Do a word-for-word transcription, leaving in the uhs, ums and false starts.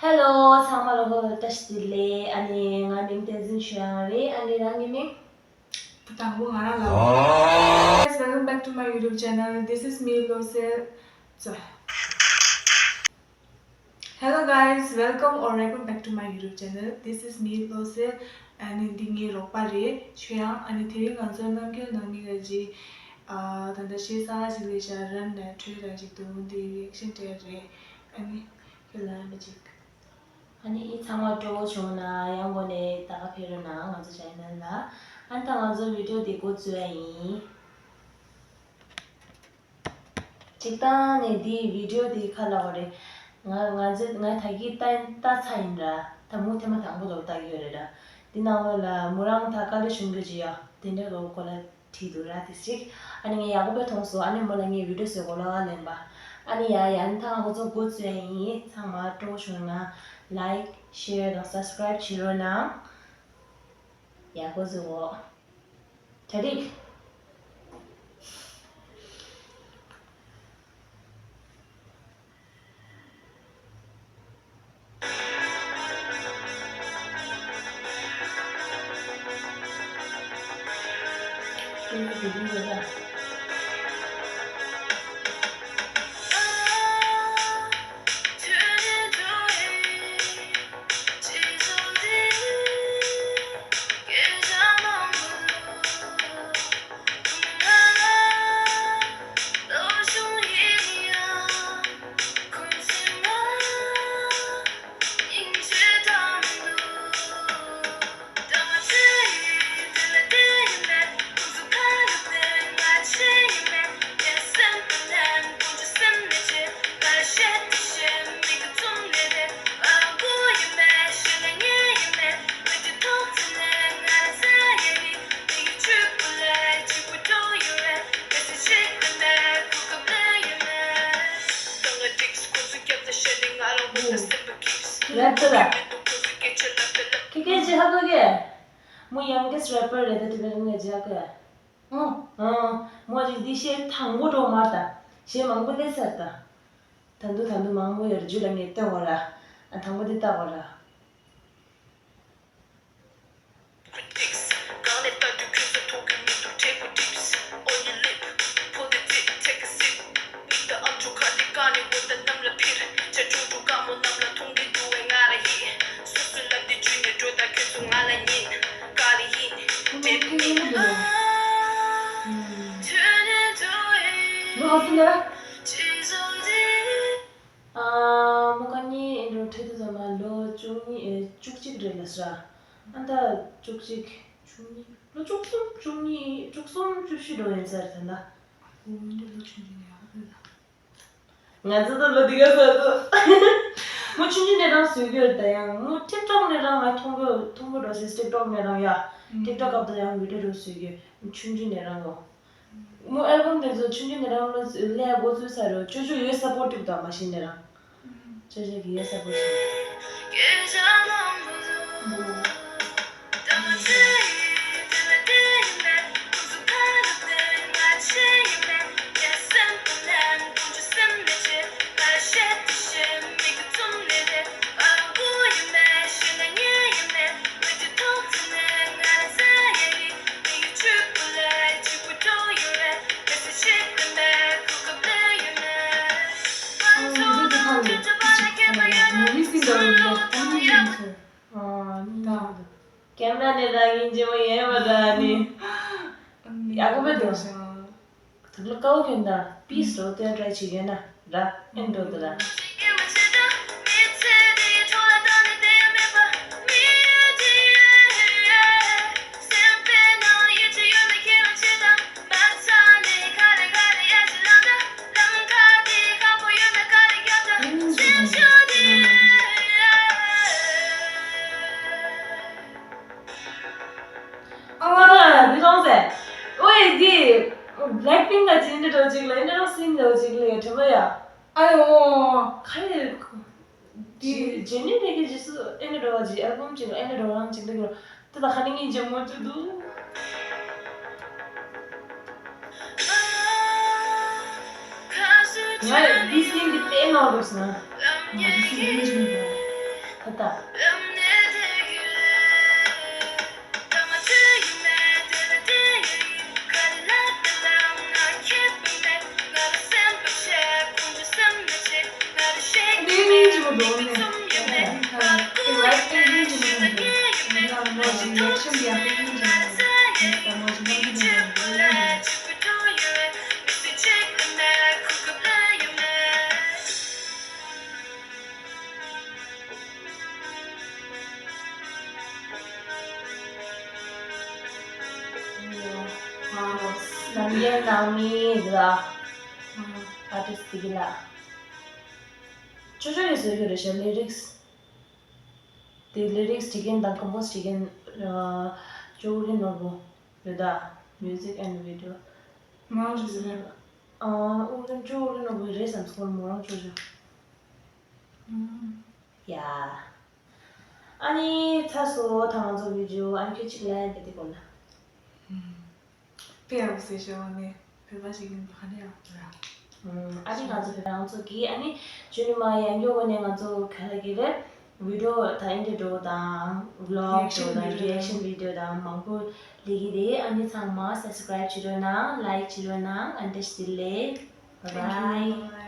Hello ཚང་མ་ལ་གོ་ལ་བཀྲ་ཤིས་བདེ་ལེགས། ཨ་ནི་ང་མིང་བསྟན་འཛིན་ཆོས་དབྱངས་རེད། ཨ་ནི་རང་གི་མིང་། དང་པོ་ང་རང་ལ། Guys, welcome back to my YouTube channel. This is me, Losel. Hello guys, welcome or welcome back to my YouTube channel. This is me, Losel. ཨ་ནི་འདི་ངའི་རོགས་པ་རེད། ཆོས་དབྱངས། ཨ་ནི་དེ་རིང་ང་ཚོ་རྣམ་རྒྱལ་ནང་མི་ག་ཅིག་ཨ་ད་ལྟ་ཤེས་ས་ཅིག་ལས་ཤ་རན་ནས་འཕྲོད་ར་ཅིག་འདུག་འདི་རི་ཨེག་ཤན་སྤྲད་རེད། ཨ་ནི་ཁྱོད་ལ་མི་ཅིག་ཨ་ནི་ཨི་ཚང་མ་སྤྲོ་བོ་བྱུང་ན་ཡང་སྒོ་ནས་ད་ག་ཕེབས་རོགས་གནང་ང་ཚོ་ཅེ་ནལ་ལ། ཨ་ནི་ད་ང་ཚོ་བི་ཌིའོ་འདི་འགོ་བཙུགས་ཡ་ཡིན། སྤྱིར་བཏང་ནས་འདི་བི་ཌིའོ་འདི་ཁ་ལ་བ་རེད། ང་ང་ཚོ་ང་ད་གི་ལྟ་ལྟ་ཚ་ཡིན་ར། ད་མུ་ཐེ་མ་དང་པོ་ལོ་ལྟ་གི་ཡོད་རེད་ར། འདི་ནང་ལོ་ལ་མོ་རང་ད་དཀའ་ལས་ཞུམ་གི་ཅི་ཡོད་དེ་འདྲ་གོ་གོ་ལ། བྲིས་འདུག་ར་དེ་ཞིག་ཨ་ནི་ངས་ཡག་པོ་དཔེ་མཐོང་སོང་། ཨ་ནི་མོ་ལ་ངས་བི་ཌིའོ་བཟོས་གོ་ལ་ལེན་པ། ཨ་ནི་ཡ་ཡ་ཨ་ནི་ཐང་ང་ཚོ་འགོ་བཙུགས་ཡ་ཡིན། ཚང་མ་སྤྲོ་བོ་བྱུང་ན་ལའིཀ་ཤེར་དང་སབ་སི་ཀ་རའིབ་བྱེད་རོགས་གནང་། ཡ་འགོ་བཙུགས་འོ། གྲ་སྒྲིག་ཁྱེད་ཀྱིས་ཅི་ཧ་གོ་གི། མོ་ཡང་གིས་རེ་པར་རེད་ད་དེ་བས་ངས་ཅི་ཧ་གོ་ཡ། ཨོ། ཨང་། མོ་ཅིག་འདི་གཞས་དང་པོ་འགྲོ་མ་ད། གཞས་མང་པོ་སླེབས་ཚར་ད། ད་དུང་ད་དུང་མང་པོ་ཡོད་རེད། རྒྱུད་ལ་ངས་སྟོན་གོ་ར། ཨ་དང་པོ་འདི་ལྟ་གོ་ར། ཨ་མོ་ཁ་ཉིན་ཨེ་འགྲོ་ཁྲིད་དུ་ཚང་མ་ལོ་བཅུ་གཉིས་ཨེ་བཅུ་གཅིག་རེད་ལ་ས། ཨ་ད་བཅུ་གཅིག་བཅུ་གཉིས་ལོ་བཅུ་གསུམ་བཅུ་གཉིས་བཅུ་གསུམ་བཅུ་བཞི་འགྲོ་ཡིན་ས་རེད་ད་ལ། འོ་འདི་ལོ་ཆུང་ཆུང་ཡག་པོ་ལ། ང་ཚོ་ད་ལོ་འདི་ག་ས་ཚོ། མོ་ཆུང་ཆུང་ནས་རང་བཟོས་ཀྱི་ཡོད་ད་ཡང་མོ་ཊིག་ཊོག་ནས་རང་ང་མཐོང་པོ་མཐོང་པོ་འགྲོ་སྲིད། ཊིག་ཊོག་ནས་རང་ཡ། ཊིག་ཊོག་སྐབས་དུ་ཡང་བི་ཌིའོ་འགྲོ་བཟོས་ཀྱི་ཆུང་ཆུང་ནས་རང་ལོ། མོ་ཨལ་བམ་དེ་ཚོ་ཆུང་ཆུང་ནས་རང་ལོ་ལས་འགོ་ཚུགས་ས་རེད། ཅོ་ཅོ་ཡོད་སཔོར་ཊིབ་དང་མ་གཞི་ནས་རང་། ཅོ་ཅོ་གི་ཡོད་སཔོར་ཊིབ། ཀེམ་ར་ནས་ར་ཡིན་གྱི་མོ་ཡིན་པ་ར་ནི། ཡག་པོ་མེད་དོ། ད་ལོ་ཀའོ་ཁྱོད་ད་པིས་རོ་སྟོན་ཊ་རའི་བྱེད་ཀྱི་ན་ར་ཨེན་འགྲོ་འདུག་ར། ཨ་མ་ལ་འདི་ལོང་ཟེ། ཨོའི་འདི་Blackpink ལ་ཅི་འདྲ་འགྲོ་ཅིག་ལ་ཨེ་འདྲ་རང་སིན་འགྲོ་ཅིག་ལ་ཡ་དྲན་པ་ཡ། ཨ་ཡོ། ག་རེ། འདི་ཇེ་ནི་ནས་ཀྱི་རྗེས་སུ་ཨེ་འདྲ་འགྲོ་བ་ཅིག་ཨལ་བམ་ཅིག་ལ་ཨེ་འདྲ་འགྲོ་རང་ཅིག་ལ་གི་རོ། དེ་ལ་ཁ་ནི་ངའི་ཇེ་མོ་ཅུ་དུ། ང་འདི་སིན་འདི་དཔེ་ནོར་རོ་སོང་། ང་འདི་སིན་འདི་ཆུང་དུ། ཕུ་ཐག་ནམ་རྒྱུན་ནང་མི་ར་ཨར་ཊིསི་ཊི་དེ་གི་ལ་ཅོ་ཅོ་ཡི་བཟོས་ཡོད་རེད་ཤག་ལི་རིགས། དེ་ལི་རིགས་བྲིས་མཁན་དང་ཀམ་པོ་སི་བྲིས་མཁན་ཅོ་ཨུ་རི་ནོར་བུ་རེད་ད། Music and video། ང་རང་ཅོ་ཅོ་རེད། ཨ་ཨུ་རི་ཅོ་ཨུ་རི་ནོར་བུ་རེད་བསམ་སོང་མོ་རང་ཅོ་ཅོ། ཡ། ཨ་ནི་ཚར་སོང་ད་ང་ཚོ་བི་ཌི་ཡོ། ཨ་ནི་ཁྱོད་གཅིག་ལན་དེ་དེ་གོ་ན། དཔེ་ཡག་པོ་བཟོས་ཤག་ཨ་ནི་བོད་པ་ཞིག་ཡིན་པ་ག་འདྲ་ཡག་པོ་ར། ཨ་ནི་ང་ཚོ་བོད་པ་རང་ཚོ་གིས་ཨ་ནི་ཇུ་ནི་མ་ཡང་སྐྱོ་བོ་ནས་ང་ཚོ་ག་ལ་གི་རེད། བི་ཌི་ཡོ་དང་ཨིན་ཏྲོ་དང་བི་ལོག་རེ་ཨེག་ཤན་དང་བི་ཌི་ཡོ་རེ་ཨེག་ཤན་བི་ཌི་ཡོ་དང་མང་པོ་ལས་ཀྱི་རེད། ཨ་ནི་ཚང་མ་སབ་སི་ཀ་རའིབ་བྱེད་རོགས་གནང་། ལའིཀ་བྱེད་རོགས་གནང་། ཨ་ནི་བཀྲ་ཤིས་བདེ་ལེགས། Bye bye.